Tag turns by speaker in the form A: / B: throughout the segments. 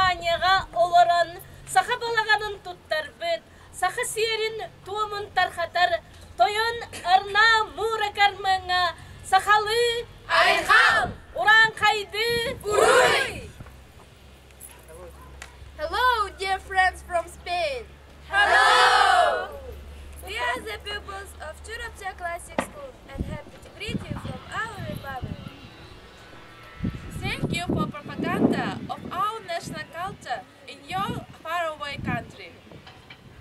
A: Испанияҕа олорон саха балаҕанын туттарбыт, саха сиэрин туомун тархатар тойон Арнаа Муура Кармыҥҥа сахалыы
B: Айхал!
A: Урааҥхайдыы
B: Уруй!
C: Hello, dear friends from Spain.
B: Hello!
C: We are the pupils of Churapcha Classic School and happy to greet you from our republic.
B: Thank you for propaganda of our national culture in your faraway country.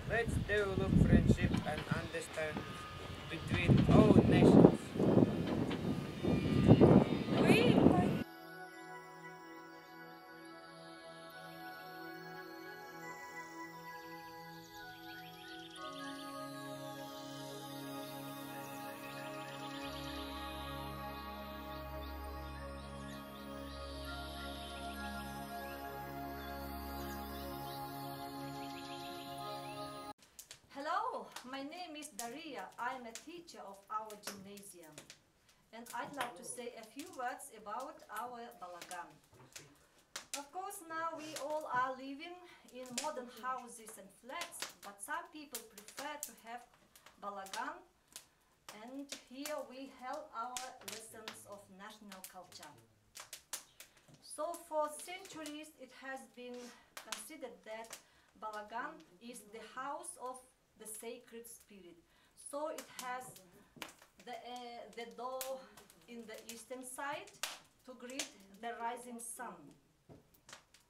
D: Let's develop friendship and understanding between all nations.
B: We
E: Hello, my name is Daria. I'm a teacher of our gymnasium. And I'd like to say a few words about our balagan. Of course, now we all are living in modern houses and flats, but some people prefer to have balagan. And here we held our lessons of national culture. So for centuries, it has been considered that Balagan is the house of the sacred spirit. So it has the door in the eastern side to greet the rising sun.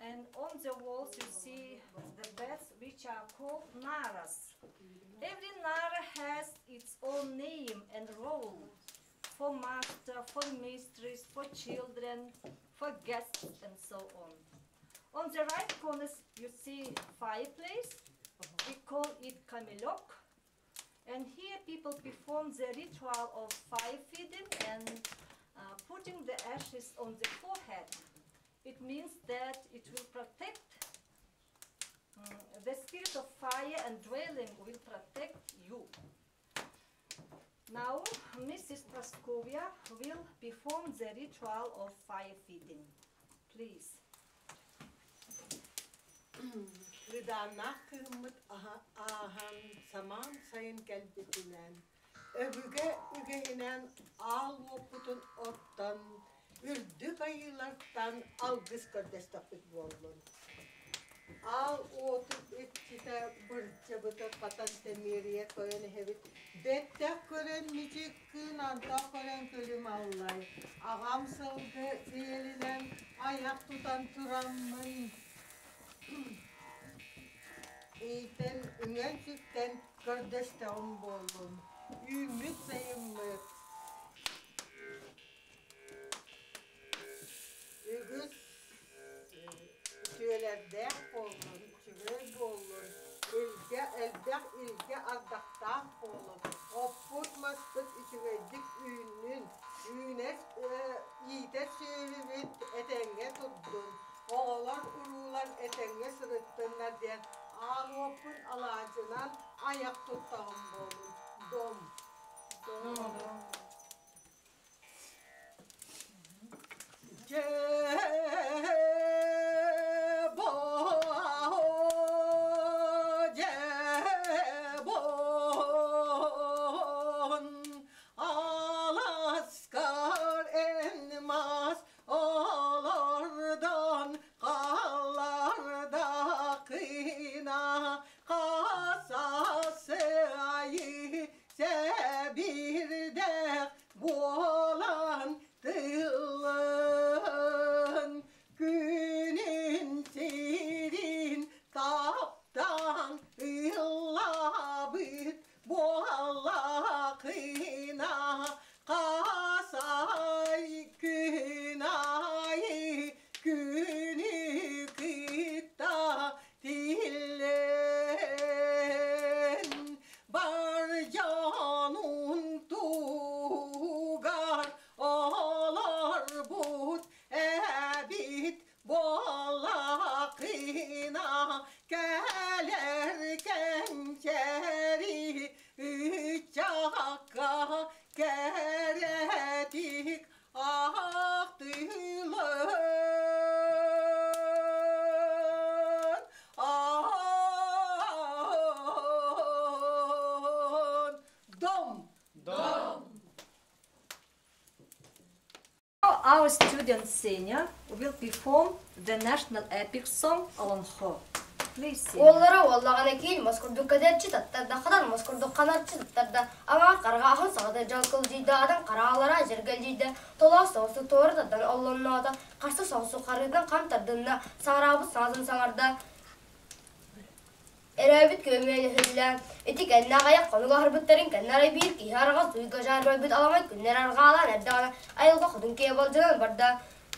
E: And on the walls you see the beds which are called naras. Every nara has its own name and role for master, for mistress, for children, for guests, and so on. On the right corners you see fireplace. We call it kamilok. And here people perform the ritual of fire feeding and putting the ashes on the forehead. It means that it will protect, the spirit of fire and dwelling will protect you. Now, Mrs. Praskovia will perform the ritual of fire feeding. Please.
F: Кыдааннаах кыһыммыт ааһан самаан сайын кэлбитинэн, өбүгэ үгэһинэн аал уоппутун оттон, үрдүк айыылартан алгыс көрдөстөхпүт буоллун. Аал уотун иччитэ бырдьабыта хатан тэмиэрийэ тойон иһэбит. Бэттэх көрөн мичик кыын антах көрөн күлүм аллай. Аҕам сылгы сиэлинэн айах тутан тураммын Иитэн үҥэн-сүктэн көрдөстөҕүм буоллун, үүммүт сайыммыт үгүс үтүөлэрдээх буоллун, үчүгэй буоллун, илгэ элбэх илгэ ардахтаах буоллун, оппут-маспыт үчүгэйдик үүннүн, үүнэр иитэр сүөһүбүт этэҥҥэ турдун, оҕолор уруулар этэҥҥэ сырыттыннар диэн аал уоппун алаадьынан айах туттаҕым буолун. Дом. Дом. Дьэ Alaskar elmas Олордон қаллардақына қасасы айы сәбирдәк буолан тылын күнүн сирин таптаан ыллабыт буоллахына Хасай күн аайы күнү кытта тиллэн бар дьонун тугар олорбут эбит буоллахына кэлэр кэнчээри ыччакка кэрэтик ахтылын.
E: our student Senia will perform the national epic song Олонхо. Please, Senia.
C: Уоллара уоллаҕына киил мас курдук кэдэрчи таттарда, хатан мас курдук ханарчы таттарда, аҥаар хараҕа аһын саҕата дьалкылдьыйда, атын хараалара дьэргэлдьийдэ, толоос соҕустук туора тардан оллонноото, харса соҕустук харыытын хам тардынна, саҥараабыт саҥатын саҥарда, Өрөөбүт күөмүөн өһүллэ, ити кэннэ аҕыйах хонук аһарбыттарын кэннэ арай биир киһи араҕас дуйга дьаарбайбыт аламай күннэр арҕаалаан эрдэҕинэ айылҕа хотун киһи балдьанан барда.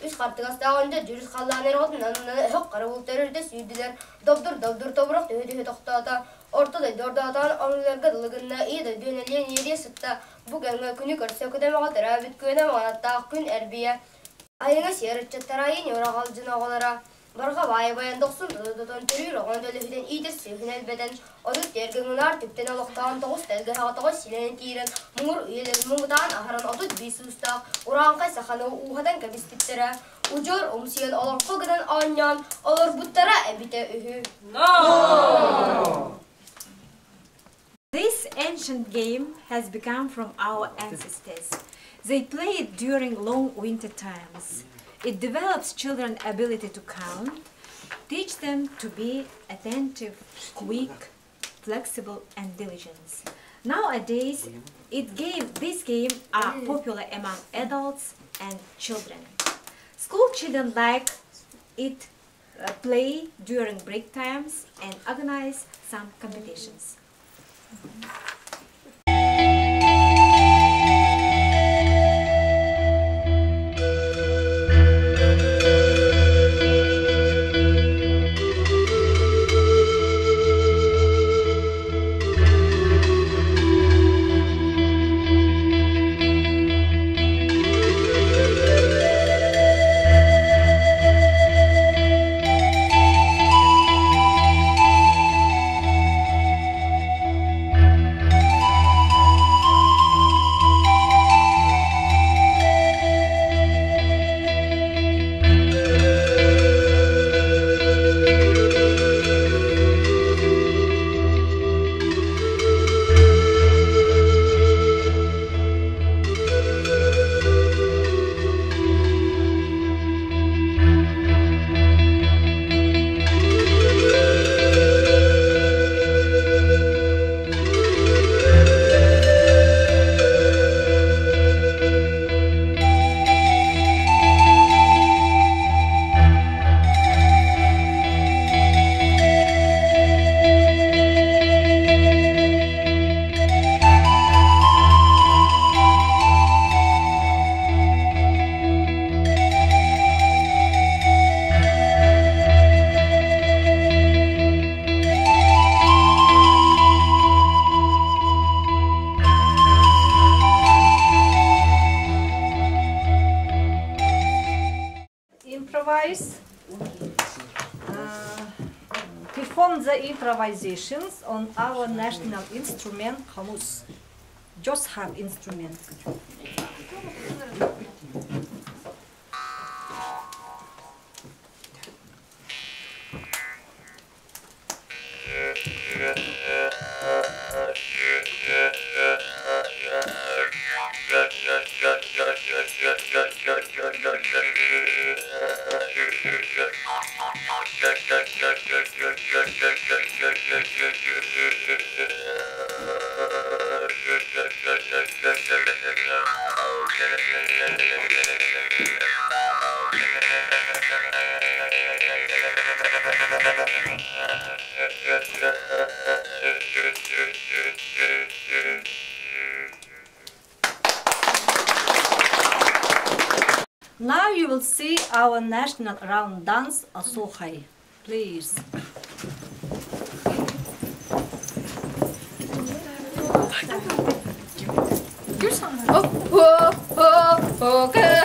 C: Үс хартыгастаах өндө дьүрүс халлаан эрҕотун аннынан өһөх хара бултар үрдэ сүүрдүлэр, добдур-добдур тобурах түһэ-түһэ тохтоото. Орто дойду ордоотоон оҥнуларга дылы гынна, ийэ дойду энэлиэн иэриэ сытта. Бу кэмҥэ күнү көрсө күдэмэҕэ төрөөбүт күөнэ маҕанаттаах күн эрбийэ. Айыҥа сиэр ыччаттара айын ураҕалдьын оҕолоро Барҕа баайа байан дохсун тутан төрүүр оҕону төлөһүтэн иитэр сүөһүнү элбэтэн, отут тиэргэн унаар түптэн олохтоон тоҕус тэлгэһэҕэ тоҕус силэнэн киирэн, муҥур үйэлэрин муҥутаан аһаран 35 уустаах урааҥхай саханы ууһатан кэбиспиттэрэ, удьуор умсуйан олоҥхо гынан оонньоон олорбуттара эбитэ үһү.
G: This ancient game has become from our ancestors. They play it during long winter times. It develops children's ability to count, teach them to be attentive, quick, flexible, and diligent. Nowadays, it game, this game are popular among adults and children. School children like it play during break times and organize some competitions.
E: Improvise. Perform the improvisations on our national instrument, khomus. Just have instrument. Now you will see our national round dance, Asuhai. Please.
B: Oh, oh, oh, oh,